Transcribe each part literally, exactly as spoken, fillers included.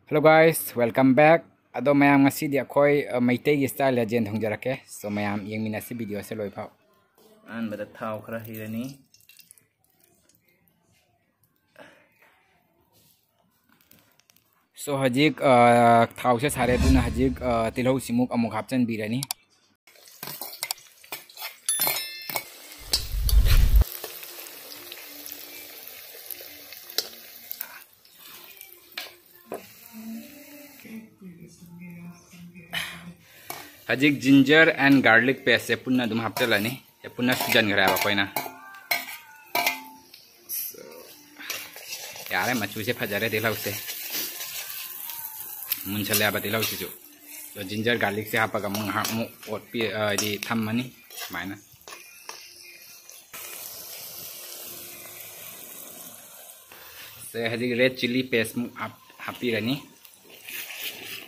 Hello guys, welcome back. ꯑꯗꯣ ꯃꯌꯥꯝ, ꯉꯁꯤꯗꯤ ꯑꯩꯈꯣꯏ, ꯑ, ꯃꯩꯇꯩꯒꯤ style ꯌꯦꯟ ꯊꯣꯡꯖꯔꯛꯀꯦ꯫ So ꯃꯌꯥꯝ ꯌꯦꯡꯃꯤꯟꯅꯁꯤ video ꯁꯦ ꯂꯣꯏ ꯐꯥꯎ꯫ ꯑꯍꯥꯟꯕꯗ ꯊꯥꯎ ꯈꯔ ꯍꯩꯔꯅꯤ꯫ So ꯍꯧꯖꯤꯛ, ꯑ, ꯊꯥꯎꯁꯦ ꯁꯥꯔꯦ, ꯑꯗꯨꯅ ꯍꯧꯖꯤꯛ, ꯑ, ꯇꯤꯜꯍꯧꯁꯤꯃꯨꯛ ꯑꯃꯨꯛ ꯍꯥꯞꯆꯤꯟꯕꯤꯔꯅꯤ꯫ ꯍꯧꯖꯤꯛ ginger and garlic paste ꯁꯦ ꯄꯨꯟꯅ ꯑꯗꯨꯝ ꯍꯥꯞꯆꯤꯜꯂꯅꯤ꯫ ꯁꯦ ꯄꯨꯟꯅ ꯁꯨꯖꯟꯈ꯭ꯔꯦꯕ ꯑꯩꯈꯣꯏꯅ꯫ So, ꯌꯥꯔꯦ, ꯃꯆꯨꯁꯦ ꯐꯖꯔꯦ ꯇꯤꯜꯍꯧꯁꯦ꯫ ꯃꯨꯟꯁꯜꯂꯦꯕ ꯇꯤꯜꯍꯧꯁꯤꯁꯨ꯫ ꯑꯗꯣ ginger garlic ꯁꯦ ꯍꯥꯞꯄꯒ ꯑꯃꯨꯛ ꯉꯥꯏꯍꯥꯛ ꯑꯃꯨꯛ ꯑꯣꯠꯄꯤ-, ꯍꯥꯏꯗꯤ ꯊꯝꯃꯅꯤ ꯁꯨꯃꯥꯏꯅ꯫ ꯁꯦ ꯍꯧꯖꯤꯛ red chilli paste ꯃꯨꯛ ꯍꯥꯞ-, ꯍꯥꯞꯄꯤꯔꯅꯤ꯫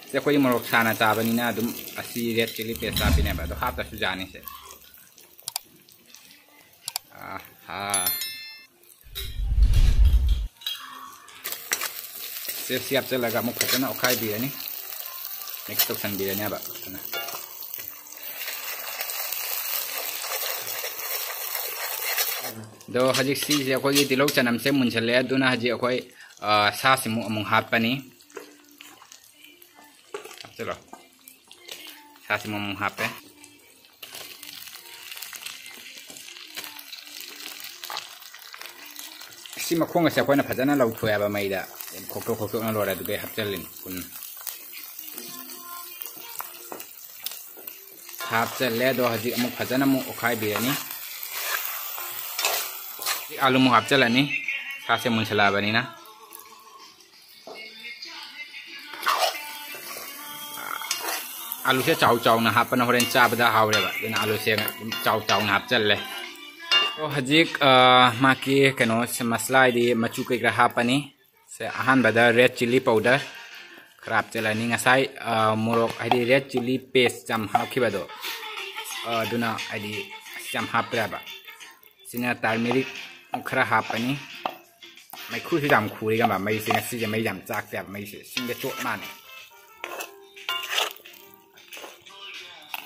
ꯁꯦ ꯑꯩꯈꯣꯏꯗꯤ ꯃꯣꯔꯣꯛ ꯁꯥꯅ ꯆꯥꯕꯅꯤꯅ ꯑꯗꯨꯝ ꯑꯁꯤ red chilli paste ꯍꯥꯞꯄꯤꯅꯦꯕ, ꯑꯗꯣ ꯍꯥꯞꯇ꯭ꯔꯁꯨ ꯌꯥꯅꯤ ꯁꯦ꯫ ꯑꯍꯥ꯫ ꯁꯦ ꯁꯤ ꯍꯥꯞꯆꯤꯜꯂꯒ ꯑꯃꯨꯛ ꯐꯖꯅ ꯑꯣꯠꯈꯥꯏꯕꯤꯔꯅꯤ, mix ꯇꯧꯁꯟꯕꯤꯔꯅꯦꯕ ꯐꯖꯅ꯫ ꯑꯗꯣ ꯍꯧꯖꯤꯛ ꯁꯤꯁꯦ ꯑꯩꯈꯣꯏꯒꯤ ꯇꯤꯜꯍꯧ ꯆꯅꯝꯁꯦ ꯃꯨꯟꯁꯜꯂꯦ, ꯑꯗꯨꯅ ꯍꯧꯖꯤꯛ ꯑꯩꯈꯣꯏ, ꯑ, ꯁꯥꯁꯤꯃꯨꯛ ꯑꯃꯨꯛ ꯍꯥꯞꯄꯅꯤ꯫ ꯍꯥꯞꯆꯤꯜꯂꯣ꯫ ꯁꯥꯁꯤꯃꯨꯛ ꯑꯃꯨꯛ ꯍꯥꯞꯄꯦ꯫ ꯁꯤ ꯃꯈꯣꯡ ꯑꯁꯦ ꯑꯩꯈꯣꯏꯅ ꯐꯖꯅ ꯂꯧꯊꯣꯛꯑꯦꯕ ꯃꯩꯗ꯫ ꯈꯣꯛꯇꯣꯛ ꯈꯣꯛꯇꯣꯛꯅ ꯂꯣꯏꯔꯦ, ꯑꯗꯨꯒ ꯑꯩ ꯍꯥꯞꯆꯤꯜꯂꯤꯅꯤ ꯄꯨꯟꯅ꯫ ꯍꯥꯞꯆꯜꯂꯦ꯫ ꯑꯗꯣ ꯍꯧꯖꯤꯛ ꯑꯃꯨꯛ ꯐꯖꯅ ꯑꯃꯨꯛ ꯑꯣꯠꯈꯥꯏꯕꯤꯔꯅꯤ꯫ ꯍꯧꯖꯤꯛ ꯑꯥꯂꯨ ꯑꯃꯨꯛ ꯍꯥꯞꯆꯜꯂꯅꯤ, ꯁꯥꯁꯦ ꯃꯨꯟꯁꯜꯂꯛꯑꯕꯅꯤꯅ꯫ ꯑꯥꯂꯨꯁꯦ ꯆꯥꯎ ꯆꯥꯎꯅ ꯍꯥꯞꯄꯅ ꯍꯣꯔꯦꯟ ꯆꯥꯕꯗ ꯍꯥꯎꯔꯦꯕ, ꯑꯗꯨꯅ ꯑꯥꯂꯨꯁꯦ ꯑꯗꯨꯝ ꯆꯥꯎ ꯆꯥꯎꯅ ꯍꯥꯞꯆꯜꯂꯦ꯫ ꯑꯗꯣ ꯍꯧꯖꯤꯛ, ꯑ, ꯃꯥꯒꯤ ꯀꯩꯅꯣ, ꯃꯁꯂꯥ ꯍꯥꯏꯗꯤ ꯃꯆꯨ ꯀꯩꯀꯔꯥ ꯍꯥꯞꯄꯅꯤ꯫ ꯁꯦ, ꯑꯍꯥꯟꯕꯗ red chilli powder ꯈꯔ ꯍꯥꯞꯆꯤꯜꯂꯅꯤ꯫ ꯉꯁꯥꯏ, ꯑ, ꯃꯣꯔꯣꯛ ꯍꯥꯏꯗꯤ red chilli paste ꯌꯥꯝ ꯍꯥꯞꯈꯤꯕꯗꯣ, ꯑ, ꯑꯗꯨꯅ ꯍꯥꯏꯗꯤ ꯌꯥꯝ ꯍꯥꯞꯇ꯭ꯔꯦꯕ꯫ ꯁꯤꯅ turmeric ꯈꯔ ꯍꯥꯞꯄꯅꯤ꯫ ꯃꯩꯈꯨꯁꯨ ꯌꯥꯝ ꯈꯨꯔꯦ ꯈꯪꯕ꯭ꯔꯥ? ꯃꯩꯁꯦ ꯉꯁꯤꯁꯦ ꯃꯩ ꯌꯥꯝ ꯆꯥꯛꯇꯦꯕ, ꯃꯩꯁꯦ ꯁꯤꯡꯗ ꯆꯣꯠ ꯃꯥꯟꯅꯦ꯫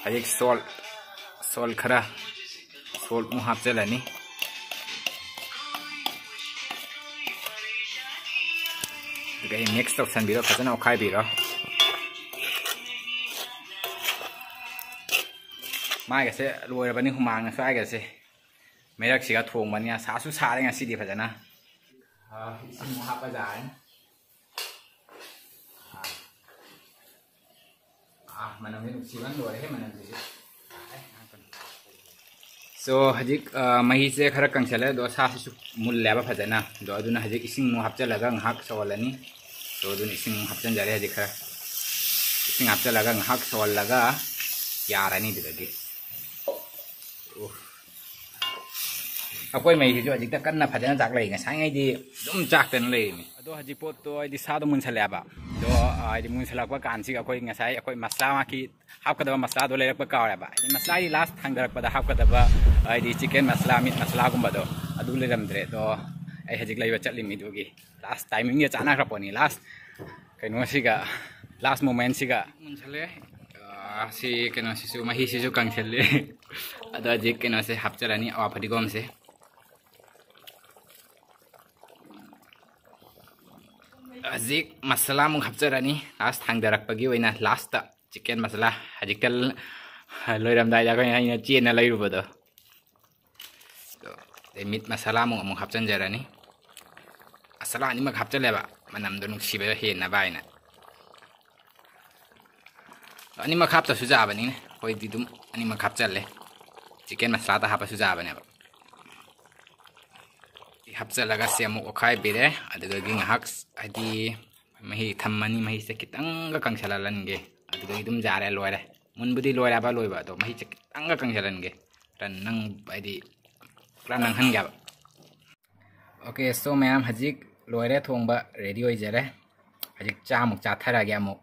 ꯍꯧꯖꯤꯛ ꯁꯣꯜ ꯁꯣꯜ ꯈꯔ ꯁꯣꯜ ꯑꯃꯨꯛ ꯍꯥꯞꯆꯤꯜꯂꯅꯤ꯫ ꯑꯗꯨꯒ ꯑꯩ ꯃꯤꯛꯁ ꯇꯧꯁꯟꯕꯤꯔꯣ, ꯐꯖꯅ ꯑꯣꯠꯈꯥꯏꯕꯤꯔꯣ꯫ ꯃꯥꯏꯒꯁꯦ ꯂꯣꯏꯔꯕꯅꯤ, ꯍꯨꯃꯥꯡꯅ ꯁ꯭ꯋꯥꯏꯒꯁꯦ꯫ ꯃꯩꯔꯛꯁꯤꯒ ꯊꯣꯡꯕꯅꯤꯅ ꯁꯥꯁꯨ ꯁꯥꯔꯦ ꯉꯁꯤꯗꯤ ꯐꯖꯅ꯫ ꯑꯥ, ꯏꯁꯤꯡ ꯑꯃꯨꯛ ꯍꯥꯞꯄ ꯌꯥꯔꯅꯤ꯫ ꯑꯥ, ꯑꯥ, ꯃꯅꯝꯁꯦ ꯅꯨꯡꯁꯤꯕꯅ ꯂꯣꯏꯔꯦꯍꯦ, ꯃꯅꯝꯁꯤꯗꯤ꯫ So, ꯍꯧꯖꯤꯛ, ꯑ, ꯃꯍꯤꯁꯦ ꯈꯔ ꯀꯪꯁꯜꯂꯦ, ꯑꯗꯣ ꯁꯥꯁꯤꯁꯨ ꯃꯨꯜꯂꯦꯕ ꯐꯖꯅ꯫ ꯑꯗꯣ ꯑꯗꯨꯅ ꯍꯧꯖꯤꯛ ꯏꯁꯤꯡ ꯑꯃꯨꯛ ꯍꯥꯞꯆꯤꯜꯂꯒ ꯉꯥꯏꯍꯥꯛ ꯁꯧꯍꯜꯂꯅꯤ꯫ ꯑꯗꯣ ꯑꯗꯨꯅ ꯏꯁꯤꯡ ꯑꯃꯨꯛ ꯍꯥꯞꯆꯤꯟꯖꯔꯦ ꯍꯧꯖꯤꯛ ꯈꯔ꯫ ꯏꯁꯤꯡ ꯍꯥꯞꯆꯤꯜꯂꯒ ꯉꯥꯏꯍꯥꯛ ꯁꯧꯍꯜꯂꯒ ꯌꯥꯔꯅꯤ ꯑꯗꯨꯗꯒꯤ꯫ ꯎꯐ꯫ ꯑꯩꯈꯣꯏ ꯃꯩꯁꯤꯁꯨ ꯍꯧꯖꯤꯛꯇ ꯀꯟꯅ ꯐꯖꯅ ꯆꯥꯛꯂꯛꯏ꯫ ꯉꯁꯥꯏꯉꯩꯗꯤ ꯑꯗꯨꯝ ꯆꯥꯛꯇꯅ ꯂꯩꯔꯤꯅꯤ꯫ ꯑꯗꯣ ꯍꯧꯖꯤꯛ ꯄꯣꯠꯇꯣ ꯍꯥꯏꯗꯤ ꯁꯥꯗꯣ ꯃꯨꯟꯁꯜꯂꯛꯑꯦꯕ꯫ ꯑꯗꯣ, ꯑ, ꯍꯥꯏꯗꯤ ꯃꯨꯟꯁꯜꯂꯛꯄ ꯀꯥꯟꯁꯤꯒ ꯑꯩꯈꯣꯏ ꯉꯁꯥꯏ ꯑꯩꯈꯣꯏ ꯃꯁꯂꯥ ꯃꯥꯒꯤ ꯍꯥꯞꯀꯗꯕ ꯃꯁꯂꯥꯗꯣ ꯂꯩꯔꯛꯄ ꯀꯥꯎꯔꯦꯕ꯫ ꯍꯥꯏꯗꯤ ꯃꯁꯂꯥꯒꯤ ꯂꯥꯁ ꯊꯥꯡꯗꯔꯛꯄꯗ ꯍꯥꯞꯀꯗꯕ ꯍꯥꯏꯗꯤ ꯆꯤꯛꯀꯟ ꯃꯁꯂꯥ, ꯃꯤꯠ ꯃꯁꯂꯥꯒꯨꯝꯕꯗꯣ ꯑꯗꯨ ꯂꯩꯔꯝꯗ꯭ꯔꯦ꯫ ꯑꯗꯣ ꯑꯩ ꯍꯧꯖꯤꯛ ꯂꯩꯕ ꯆꯠꯂꯤꯃꯤ꯫ ꯑꯗꯨꯒꯤ ꯂꯥꯁ ꯇꯥꯏꯃꯤꯡꯒ ꯆꯥꯟꯅꯈ꯭ꯔ ꯄꯣꯠꯅꯤ꯫ ꯂꯥꯁ ꯀꯩꯅꯣꯁꯤꯒ, ꯂꯥꯁ ꯃꯣꯃꯦꯟꯁꯤꯒ꯫ ꯃꯨꯟꯁꯜꯂꯦ꯫ ꯑꯥ, ꯁꯤ ꯀꯩꯅꯣꯁꯤꯁꯨ, ꯃꯍꯤꯁꯤꯁꯨ ꯀꯪꯁꯜꯂꯦ꯫ ꯑꯗꯣ ꯍꯧꯖꯤꯛ ꯀꯩꯅꯣꯁꯦ ꯍꯥꯞꯆꯔꯅꯤ, ꯑꯋꯥ ꯐꯗꯤꯒꯣꯝꯁꯦ꯫ ꯍꯧꯖꯤꯛ ꯃꯁꯥꯂꯥ ꯑꯃꯨꯛ ꯍꯥꯞꯆꯔꯅꯤ, ꯂꯥꯁ ꯊꯥꯡꯗꯔꯛꯄꯒꯤ ꯑꯣꯏꯅ, ꯂꯥꯁꯇ ꯆꯤꯛꯀꯟ ꯃꯁꯥꯂꯥ꯫ ꯍꯧꯖꯤꯛꯇ ꯂ-, ꯂꯣꯏꯔꯝꯗꯥꯏꯗ ꯑꯩꯈꯣꯏꯅ, ꯑꯩꯅ ꯆꯦꯟꯅ ꯂꯩꯔꯨꯕꯗꯣ꯫ ꯑꯗꯣ, ꯑꯗꯩ ꯃꯤꯠ ꯃꯁꯥꯂꯥ ꯑꯃꯨꯛ, ꯑꯃꯨꯛ ꯍꯥꯞꯆꯤꯟꯖꯔꯅꯤ꯫ ꯃꯁꯥꯂꯥ ꯑꯅꯤꯃꯛ ꯍꯥꯞꯆꯤꯜꯂꯦꯕ, ꯃꯅꯝꯗꯣ ꯅꯨꯡꯁꯤꯕ ꯍꯦꯟꯅꯕ ꯍꯥꯏꯅ꯫ ꯑꯅꯤꯃꯛ ꯍꯥꯞꯇꯁꯨ ꯌꯥꯕꯅꯤꯅꯦ, ꯑꯩꯈꯣꯏꯗꯤ ꯑꯗꯨꯝ ꯑꯅꯤꯃꯛ ꯍꯥꯞꯆꯜꯂꯦ꯫ ꯆꯤꯛꯀꯟ ꯃꯁꯥꯂꯥꯗ ꯍꯥꯞꯄꯁꯨ ꯌꯥꯕꯅꯦꯕ꯫ ꯍꯥꯞꯆꯜꯂꯒ ꯁꯤ ꯑꯃꯨꯛ ꯑꯣꯠꯈꯥꯏꯕꯤꯔꯦ꯫ ꯑꯗꯨꯗꯒꯤ ꯉꯥꯏꯍꯥꯛ ꯍꯥꯏꯗꯤ ꯃꯍꯤ ꯊꯝꯃꯅꯤ, ꯃꯍꯤꯁꯦ ꯈꯤꯇꯪꯒ ꯀꯪꯁꯜꯍꯜꯍꯟꯒꯦ꯫ ꯑꯗꯨꯗꯒꯤ ꯑꯗꯨꯝ ꯌꯥꯔꯦ, ꯂꯣꯏꯔꯦ꯫ ꯃꯨꯟꯕꯨꯗꯤ ꯂꯣꯏꯔꯦꯕ ꯂꯣꯏꯕ, ꯑꯗꯣ ꯃꯍꯤꯁꯦ ꯈꯤꯇꯪꯒ ꯀꯪꯁꯜꯍꯟꯒꯦ꯫ ꯈꯔ ꯅꯪ ꯍꯥꯏꯗꯤ ꯄꯨꯔꯥ ꯅꯪꯍꯟꯒꯦꯕ꯫ Okay, so ꯃꯌꯥꯝ, ꯍꯧꯖꯤꯛ ꯂꯣꯏꯔꯦ, ꯊꯣꯡꯕ ready ꯑꯣꯏꯖꯔꯦ꯫ ꯍꯧꯖꯤꯛ ꯆꯥꯃꯨꯛ ꯆꯥꯊꯔꯒꯦ ꯑꯃꯨꯛ꯫